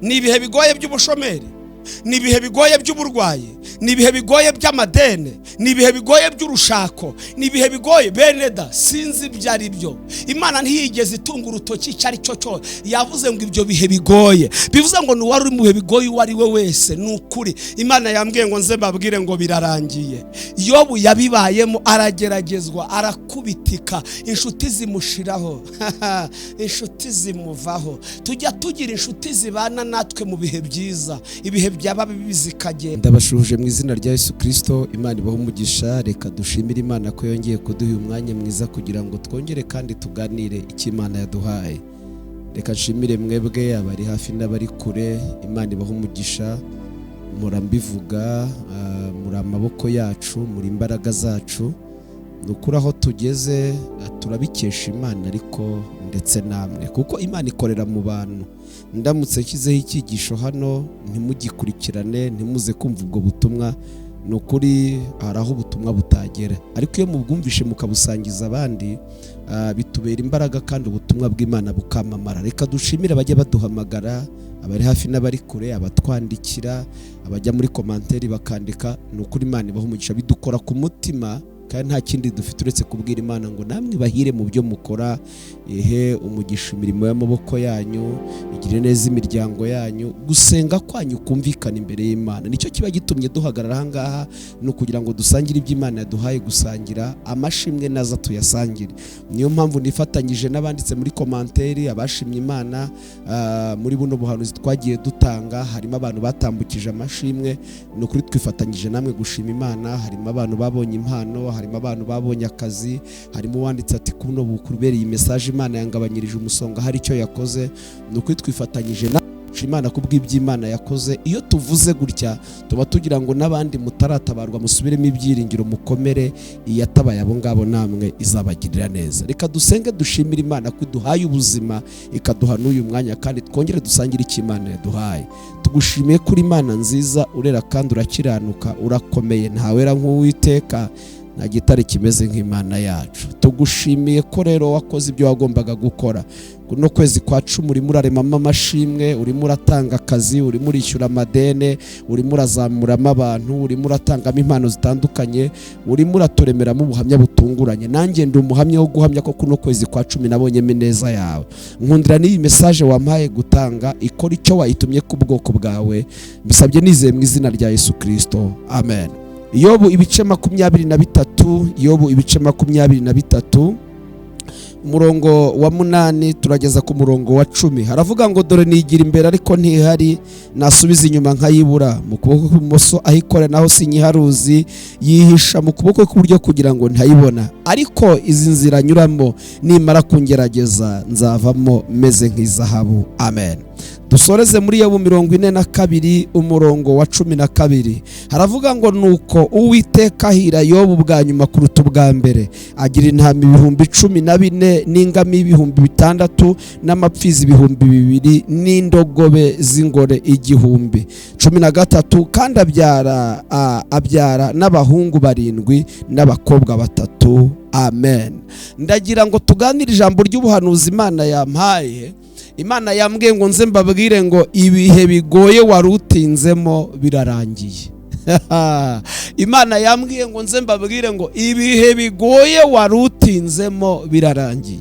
Ni ibihe bigoye by'ubushomeri, ni ibihe bigoye by'uburwayi, ni ibihe bigoye by'amadene, ni ibihe bigoye by'urushako, ni ibihe bigoye bene da, sinzi ibyo ari byo. Imana ntiyigeze itunga urutoki icyo ari cyo cyose, yavuze ngo ibyo bihe bigoye. Bivuze ngo ni uwari uri mu bihe bigoye uwo ari we wese, ni ukuri Imana yambwiye ngo nze mbabwire ngo birarangiye. Yobu yabibayemo, arageragezwa, arakubitika, inshuti zimushiraho, inshuti zimuvaho. Tujya tugira inshuti zibana natwe mu bihe byiza, ibihe byaba bibi zikagenda. Ndabashuhuje mu izina rya Yesu Kirisito. Imana ibahe umugisha. Reka dushimire Imana ko yongeye kuduha uyu mwanya mwiza kugira ngo twongere kandi tuganire icyo Imana yaduhaye. Reka nshimire mwebwe abari hafi n'abari kure. Imana ibahe umugisha. Murambivuga, muri amaboko yacu, muri imbaraga zacu. Ni ukuri aho tugeze turabikesha Imana, ariko ndetse namwe, kuko Imana ikorera mu bantu. Ndamutse nshyizeho icyigisho hano ntimugikurikirane, ntimuze kumva ubwo butumwa, ni ukuri hari aho ubutumwa butagera. Ariko iyo mubwumvishe mukabusangiza abandi, bitubera imbaraga kandi ubutumwa bw'Imana bukamamara. Reka dushimire abajya baduhamagara, abari hafi n'abari kure, abatwandikira, abajya muri commentaire bakandika. Ni ukuri Imana ibaha umugisha, bidukora ku mutima, kandi nta kindi dufite uretse kubwira Imana ngo namwe bahire mu byo mukora, ihe umugisha imirimo y'amaboko yanyu, igire neza imiryango yanyu, gusenga kwanyu kumvikana imbere y'Imana. Nicyo kiba gitumye duhagarara aha ngaha, ni ukugira ngo dusangire ibyo Imana yaduhaye gusangira, amashimwe naza tuyasangire. Niyo mpamvu nifatanyije n'abanditse muri commentaire, abashimye Imana muri buno buhanuzi twagiye dutanga. Harimo abantu batambukije amashimwe, ni ukuri twifatanyije namwe gushima Imana. Harimo abantu babonye impano, harimo abantu babonye akazi, harimo uwanditse ati kuno bukubereye iyi message Imana yangabanyirije umusonga, hari icyo yakoze. Ni ukuri twifatanyije na Imana kubw'iby'Imana yakoze. Iyo tuvuze gutya tuba tugira ngo n'abandi mutaratabarwa musubiremo ibyiringiro, mukomere, iyatabaye abo ngabo namwe izabagirira neza. Reka dusenge dushimire Imana ko iduhaye ubuzima, ikaduha n'uyu mwanya, kandi twongere dusangire icyo Imana yaduhaye. Tugushimiye kuri Imana nziza, urera kandi urakiranuka, urakomeye, ntawera nk'Uwiteka, nta gitare kimeze nk'Imana yacu. Tugushimiye ko rero wakoze ibyo wagombaga gukora. Kuno kwezi kwa 10 urimo uraremamo amashimwe, urimo uratanga akazi, urimo urishyura amadene, urimo urazamuramo abantu, urimo uratangamo impano zitandukanye, urimo uraturemeramo ubuhamya butunguranye. Nanjye ndi umuhamya wo guhamya ko kuno kwezi kwa 10 nabonyemo ineza yawe. Nkundira n'iyi message wampaye gutanga ikora icyo wayitumye ku bwoko bwawe. Mbisabye nizeye mu izina rya Yesu Kirisito, amen. Yobu ibice 23, Yobu ibice 23, umurongo wa 8 turageza ku murongo wa 10. Haravuga ngo dore nigira imbere ariko ntihari, nasubiza inyuma nkayibura. Mu kuboko kw'ibumoso aho ikora naho sinyiharuzi, yihisha mu kuboko kw'iburyo kugira ngo ntayibona. Ariko izi nzira nyuramo nimara kungerageza nzavamo meze nk'izahabu. Amen. Dusoreze muri Yobu 42 umurongo wa 12. Haravuga ngo nuko Uwiteka ahira Yobu bwa nyuma kuruta ubwa mbere, agira intama 14,000 n'ingamiya 6000 n'amapfizi 2000 n'indogobe z'ingore 1000. 13 kandi abyara n'abahungu 7 n'abakobwa 3. Amen. Ndagira ngo tuganire ijambo ry'ubuhanuzi Imana yampaye. Imana yambwiye ngo nze mbabwire ngo ibihe bigoye wari utinzemo birarangiye. Imana yambwiye ngo nze mbabwire ngo ibihe bigoye wari utinzemo birarangiye.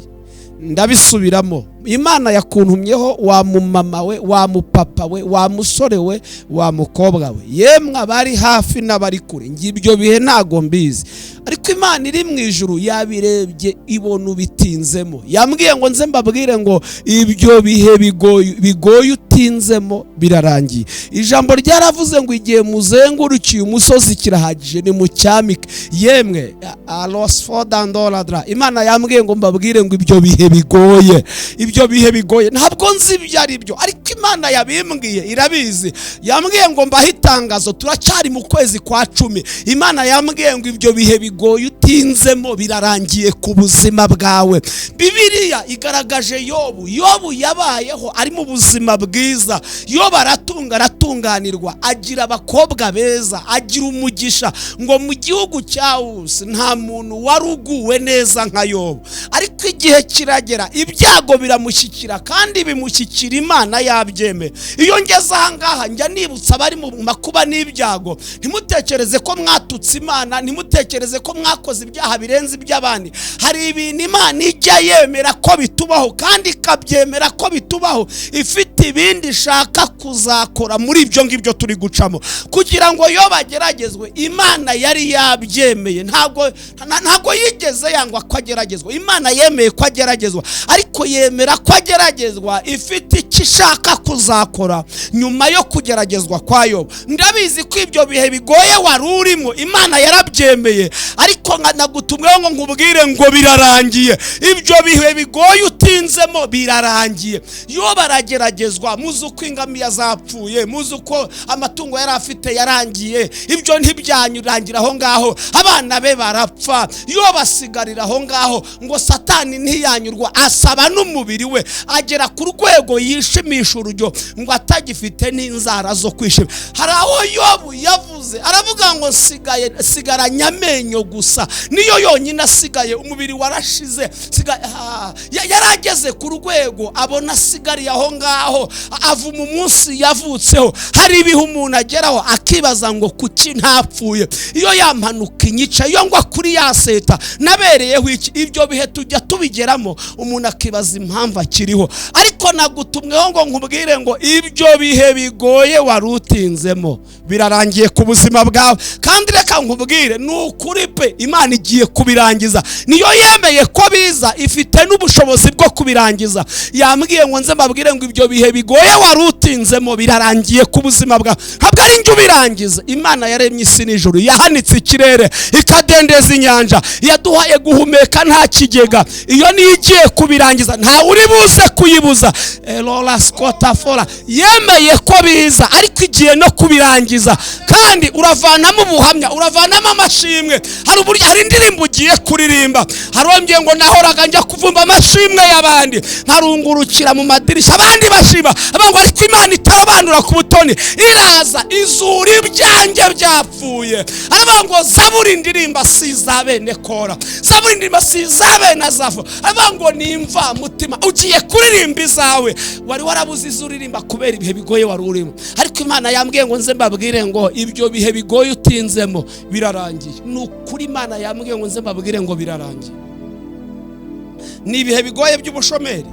Ndabisubiramo, Imana yakuntumyeho wa mumama we, wa mupapa we, wa musore we, wa mukobwa we, yemwe abari hafi n'abari kure. Ngi ibyo bihe ntago mbizi, ariko Imana iri mu ijuru yabirebye ibona ubitinzemo. Yambwiye ngo nze mbabwire ngo ibyo bihe bigoye utinzemo birarangiye. Ijambo ryaravuze ngo igihe muzengurukiye umusozi kirahagije, ni mucyamike. Yemwe alosfodandoradra, Imana yambwiye ngo mbabwire ngo ibyo bihe bigoye, ibyo bihe bigoye ntabwo nzi ibyo ari byo, ariko Imana yabimbwiye irabizi. Yambwiye ngo mbahe itangazo, turacyari mu kwezi kwa 10. Imana yambwiye ngo ibyo bihe bigoye utinzemo birarangiye ku buzima bwawe. Bibiliya igaragaje Yobu. Yobu yabayeho ari mu buzima bwiza. bwiza. Yobu aratunga, aratunganirwa, agira abakobwa beza, agira umugisha. Ngo mu gihugu cya Usi nta muntu wari uguwe neza nka Yobu. Ariko igihe kiragera, ibyago biramushyikira, kandi bimushyikira Imana yabyemeye. Iyo ngeze aha ngaha njya nibutsa abari mu makuba n'ibyago, ntimutekereze ko mwatutse Imana, ntimutekereze ko mwakoze ibyaha birenze iby'abandi. Hari ibintu Imana ijya yemera ko bitubaho, kandi ikabyemera ko bitubaho ifite ibindi ishaka kuzakora muri ibyo ngibyo turi gucamo. Kugira ngo yo bageragezwe, Imana yari yabyemeye. Ntabwo yigeze yangwa ko ageragezwa. Imana yemeye ko ageragezwa, ariko yemera ko ageragezwa ifite icyo ishaka kuzakora nyuma yo kugeragezwa kwa Yobu. Ndabizi ko ibyo bihe bigoye wari urimo Imana yarabyemeye, ariko nagutumweho ngo nkubwire ngo birarangiye. Ibyo bihe bigoye utinzemo birarangiye. Yobu arageragezwa, muzi uko ingamiya zapfuye, muzi uko amatungo yari afite yarangiye. Ibyo ntibyanyurangira aho ngaho, abana be barapfa, Yobu asigarira aho ngaho. Ngo Satani ntiyanyurwa, asaba n'umubiri we, agera ku rwego yishimisha urujyo, ngo atagifite n'inzara zo kwishima. Hari aho Yobu yavuze, aravuga ngo sigaranye amenyo gusa, niyo yonyine asigaye, umubiri warashize. Yarageze ku rwego abona asigariye aho ngaho, avuma umunsi yavutseho. Hari ibihe umuntu ageraho akibaza ngo kuki ntapfuye, iyo yampanuka inyica, iyo ngwa kuri ya seta nabereyeho iki? Ibyo bihe tujya tubigeramo, umuntu akibaza impamvu akiriho. Ariko nagutumweho ngo nkubwire ngo ibyo bihe bigoye wari utinzemo birarangiye ku buzima bwawe. Kandi reka nkubwire, ni ukuri pe, Imana igiye kubirangiza. Niyo yemeye ko biza, ifite n'ubushobozi bwo kubirangiza. Yambwiye ngo nze mbabwire ngo ibyo bihe bigoye wari utinzemo birarangiye ku buzima bwawe. Ntabwo ari njye ubirangiza. Imana yaremye isi n'ijuru, yahanitse ikirere, ikadendeza inyanja, yaduhaye guhumeka nta kigega. Iyo niyo igiye kubirangiza, ntawe uri buze kuyibuza. Elora Scotafora yemeye ko biza, ariko igiye no kubirangiza. Kandi uravanamo ubuhamya, uravanamo amashimwe. Hari uburyo, hari indirimbo ugiye kuririmba. Harongeye ngo nahoraga njya kuvumba amashimwe y'abandi, nkarungurukira mu madirishya abandi bashima, abango, ariko Imana itarobanura ku butoni, iraza izura ibyanjye byapfuye. Aravuga ngo zaburi indirimba si iza bene Kora, zaburi indirimba si iza bene Azafu. Aravuga ngo ni imvamutima. Ugiye kuririmba izawe wari warabuze izo uririmba kubera ibihe bigoye wari urimo. Ariko Imana yambwiye ngo nze mbabwire ngo ibyo bihe bigoye utinzemo birarangiye. Ni ukuri, Imana yambwiye ngo nze mbabwire ngo birarangiye. Ni ibihe bigoye by'ubushomeri,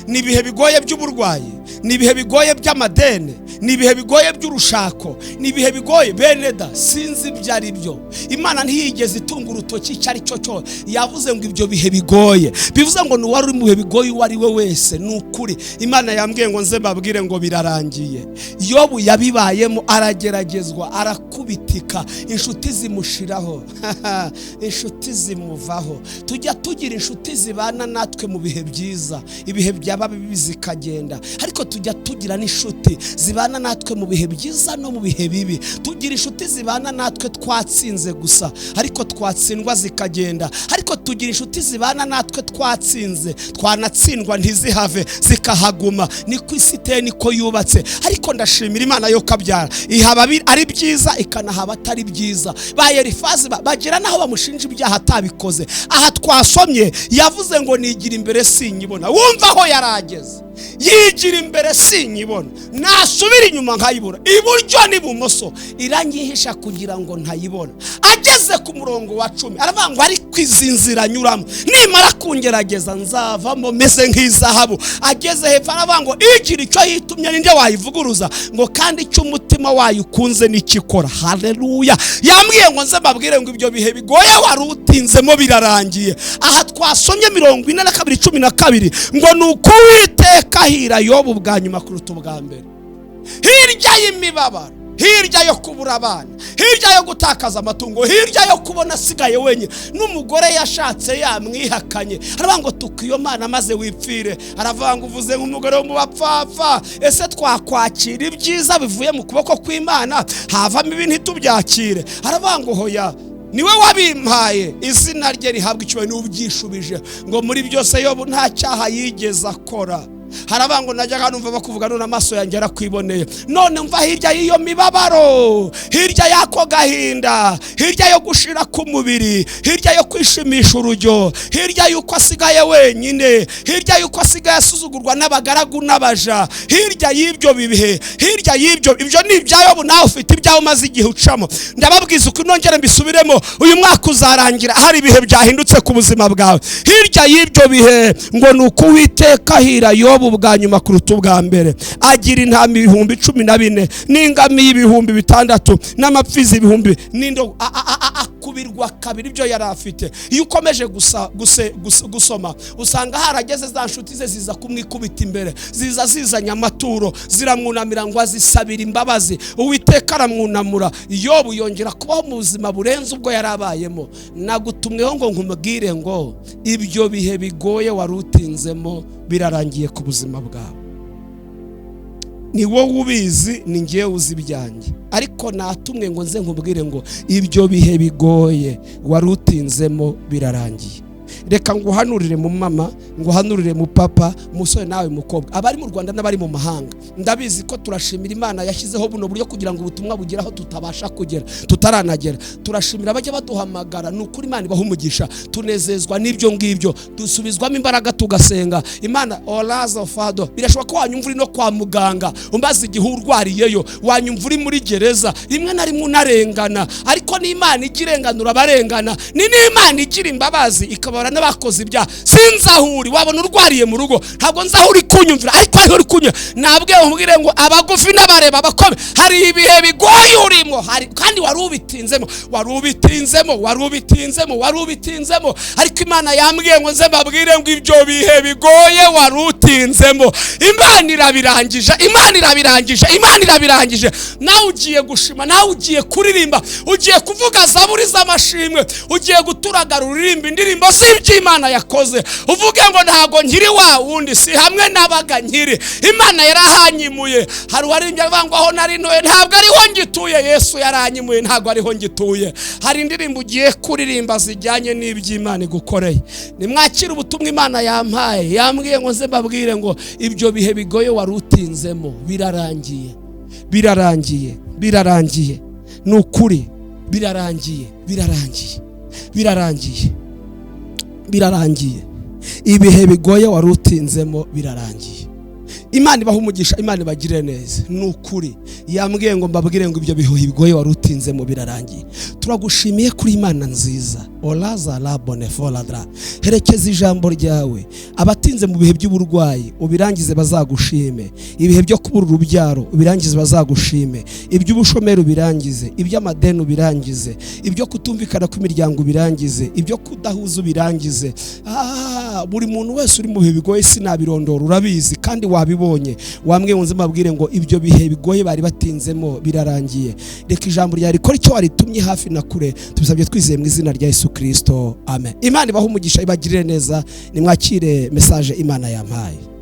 ni ibihe bigoye by'uburwayi, ni ibihe bigoye by'amadene, ni ibihe bigoye by'urushako, ni ibihe bigoye bene da, sinzi ibyo ari byo. Imana ntiyigeze itunga urutoki icyo ari cyo cyose, yavuze ngo ibyo bihe bigoye, bivuze ngo ni uwari uri mu bihe bigoye uwo ari we wese. Ni ukuri, Imana yambwiye ngo nze mbabwire ngo birarangiye. Yobu yabibayemo, arageragezwa, arakubitika, inshuti zimushiraho, inshuti zimuvaho. Tujya tugira inshuti zibana natwe mu bihe byiza, ibihe byaba bibi zikagenda, ariko tujya tugira n'inshuti zibana natwe mu bihe byiza no mu bihe bibi. Tugira inshuti zibana natwe twatsinze gusa, ariko twatsindwa zikagenda. Ariko tugira inshuti zibana natwe twatsinze, twanatsindwa ntizihave, zikahaguma. Niko isi iteye, niko yubatse. Ariko ndashimira Imana yo kabyara, ihaba ari byiza, ikanahaba atari byiza. Ba Elifazi bagera naho bamushinja ibyaha atabikoze. Aha twasomye yavuze ngo nigira imbere sinyibona. Wumva aho yarageze, yigira imbere sinyibona, nasubira inyuma nkayibura, iburyo n'ibumoso iranyihisha kugira ngo ntayibona. Ageze ku murongo wa 10 aravuga ngo ariko izi nzira nyuramo nimara kungerageza nzavamo meze nk'izahabu. Ageze hepfo aravuga ngo igira icyo yitumye ninde wayivuguruza, ngo kandi icyo umutima wayo ukunze nikikora. Haleluya. Yambwiye ngo nze mbabwire ngo ibyo bihe bigoye wari utinzemo birarangiye. Aha twasomye 42:12 ngo ni uko Uwiteka ahira Yobu bwa nyuma kuruta ubwa mbere. Hirya y'imibabaro, hirya yo kubura abana, hirya yo gutakaza amatungo, hirya yo kubona asigaye wenyine, n'umugore yashatse yamwihakanye. Aravuga ngo tuka iyo Mana maze wipfire. Aravuga ngo uvuze nk'umugore wo mu bapfapfa. Ese twakwakira ibyiza bivuye mu kuboko kw'Imana, havamo ibi ntitubyakire? Aravuga ngo hoya, niwe wabimpaye, izina rye rihabwa icyubahiro, n'ubyishubije. Ngo muri byose Yobu nta cyaha yigeze akora. Haravuga ngo najyaga numva bakuvuga, none amaso yanjye arakwiboneye. None mva hirya y'iyo mibabaro, hirya y'ako gahinda, hirya yo gushira k'umubiri, hirya yo kwishimisha urujyo, hirya y'uko asigaye wenyine, hirya y'uko asigaye asuzugurwa n'abagaragu n'abaja, hirya y'ibyo bihe, hirya y'ibyo, ibyo ni ibyayo. Nawe ufite ibyawe umaze igihe ucamo. Ndababwiza uko, nongere mbisubiremo, uyu mwaka uzarangira hari ibihe byahindutse ku buzima bwawe. Hirya y'ibyo bihe ngo ni uko Uwiteka ahira Yobu bwa nyuma kuruta ubwa mbere, agira intama 14,000 n'ingamiya 6000 n'amapfizi ibihumbi n'indo, akubirwa kabiri ibyo yari afite. Iyo ukomeje gusa gusoma usanga harageze za nshuti ze ziza kumwikubita imbere, ziza zizanye amaturo, ziramwunamira ngo azisabire imbabazi. Uwiteka aramwunamura, Yobu yongera kubaho mu buzima burenze ubwo yari abayemo. Nagutumweho ngo nkumubwire ngo ibyo bihe bigoye wari utinzemo birarangiye ku buzima bwawe. Ni wowe ubizi, ni ngewe uzi ibyanjye, ariko natumwe ngo nze nkubwire ngo ibyo bihe bigoye wari utinzemo birarangiye. Reka nguhanurire mu mama, nguhanurire mu papa, musore nawe mukobwa, abari mu Rwanda n'abari mu mahanga. Ndabizi ko turashimira Imana yashyizeho buno buryo kugira ngo ubutumwa bugere aho tutabasha kugera, tutaranagera. Turashimira abajya baduhamagara, ni ukuri Imana ibaha umugisha. Tunezezwa n'ibyo ngibyo, dusubizwamo imbaraga tugasenga Imana. Oraza fado, birashoboka ko wanyumva uri no kwa muganga umbaza igihe urwariyeyo, wanyumva uri muri gereza, rimwe na rimwe unarengana, ariko n'Imana ijya irenganura abarengana, ni n'Imana igira imbabazi ikabara n'abakoze ibyaha. Sinzi aho uri, wabona urwariye mu rugo, ntabwo nzi aho uri kunyumvira, ariko ariho uri kunyumvira. Nabwiye nkubwire ngo abagufi n'abareba, abakome, hari ibihe bigoye urimo, hari kandi wari ubitinzemo, wari ubitinzemo, wari ubitinzemo, wari ubitinzemo, ariko Imana yambwiye ngo nze mbabwire ngo ibyo bihe bigoye wari utinzemo, Imana irabirangije, Imana irabirangije, Imana irabirangije. Nawe ugiye gushima, nawe ugiye kuririmba, ugiye kuvuga zaburi z'amashimwe, ugiye guturagara uririmba indirimbo z'iby'Imana yakoze, uvuge ngo ntabwo nkiri wa wundi, si hamwe nabaga nkiri, Imana yarahanyimuye. Hari uwaririmbye avuga ngo aho nari ntuye ntabwo ariho ngituye, Yesu yaranyimuye, ntabwo ariho ngituye. Hari indirimbo ugiye kuririmba zijyanye n'iby'Imana igukoreye. Nimwakire ubutumwa Imana yampaye, yambwiye ngo nze mbabwire ngo ibyo bihe bigoye wari utinzemo birarangiye, birarangiye, birarangiye, ni ukuri birarangiye, birarangiye, birarangiye, birarangiye. Ibihe bigoye wari utinzemo birarangiye. Imana ibaha umugisha, Imana ibagirire neza. Ni ukuri yambwiye ngo mbabwire ngo ibyo bihe bigoye wari utinzemo birarangiye. Turagushimiye kuri Imana nziza. Oraza la bonefoladra, herekeza ijambo ryawe. Abatinze mu bihe by'uburwayi ubirangize bazagushime, ibihe byo kubura urubyaro ubirangize bazagushime, iby'ubushomeri ubirangize, iby'amadeni ubirangize, ibyo kutumvikana kw'imiryango ubirangize, ibyo kudahuza ubirangize. Buri muntu wese uri mu bihe bigoye sinabirondora, urabizi kandi wabibonye. Wambwiye ngo nze mbabwire ngo ibyo bihe bigoye bari batinzemo birarangiye. Reka ijambo ryawe rikora icyo waritumye hafi na kure. Tubisabye twizeye mu izina rya Yesu Kristo, amen. Imana ibahe umugisha, ibagirire neza. Nimwakire message Imana yampaye.